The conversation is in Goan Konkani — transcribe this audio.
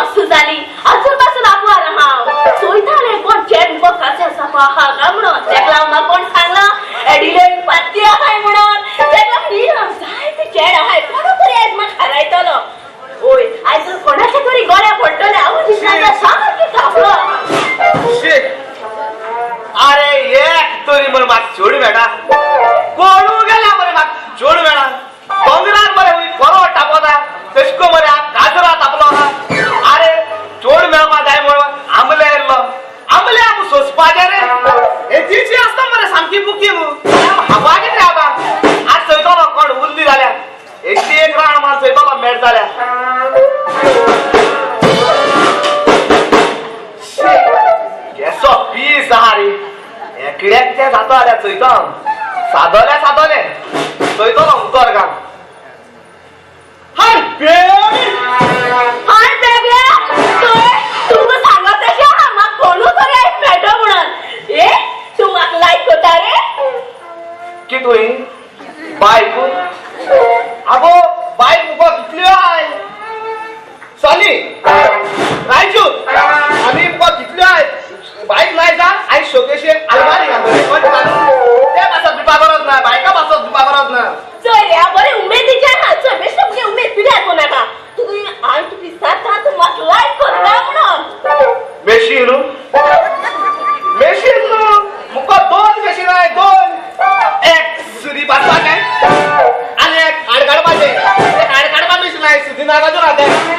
वर्स जाली अजून पासून आपुआर हांव चोयतालें कोण चेड मुगो काचे आसा आहा काय म्हणून तेका लागून म्हाका कोण सांगलां एडिलेन फाती आहाय म्हणून तेका लागून ही हांव जायते चेड आहाय कोणो तरी आयज म्हाका हारायतलो. ओय आयज जर कोणाच्या तरी गळ्या पडटलें हांव दिसता सामकें थापलो. अरे एक तरी मरे म्हाका चेडूं मेळटा कोणू गेल्या मरे म्हाका चेडूं मेळना दोंगरार मरे वयर बरो तापता तशको मरे काजरा तापलो आहा. अरे चेडूं मेळपा जाय म्हणून आमले येयल्लो आमले आम सोंसपाचें रे हेची आसता मरे सामकी बुकी हापा कितें रे आतां आज चोयतलो कोण उरली जाल्यार एकटी एक राण मार चोयतलो मेळ जाल्यार. केसो पीस आहा रे एकड्याक तें जाता जाल्यार चोयता हांव सादोले सादोले चोयतलो उतर घाल. हाय बेबी हाय बेबी तुमकां सांगत तशें आहा म्हाका कोणू तरी आयज मेळटो म्हणून. ए तूं म्हाका लायक करता रे? की तुवें बायक आगो बायक मुगो कितल्यो आहाय सॉली रायजू आमी मुगो कितल्यो आहाय बायक लाय जा आनी शोकेशे आलमारी घालतले कोण ते पासत दिवपा गरज ना बायका पासत दिवपा गरज ना. चल रे हांव बरें उमेदीचें आहा चल बेश्टें मुगे उमेद पिड्यार करूं नाका. तुका हांवें तुका विचारता तूं म्हाका लायक करता म्हणून. मेशीन न्हू मेशीन न्हू मुको दोन मेशीन आहाय दोन एक सुरी बाजपाचें आनी एक हाड काडपाचें. ते हाड काडपा मेशीन आहाय सुदी नागाजूर आहा तें.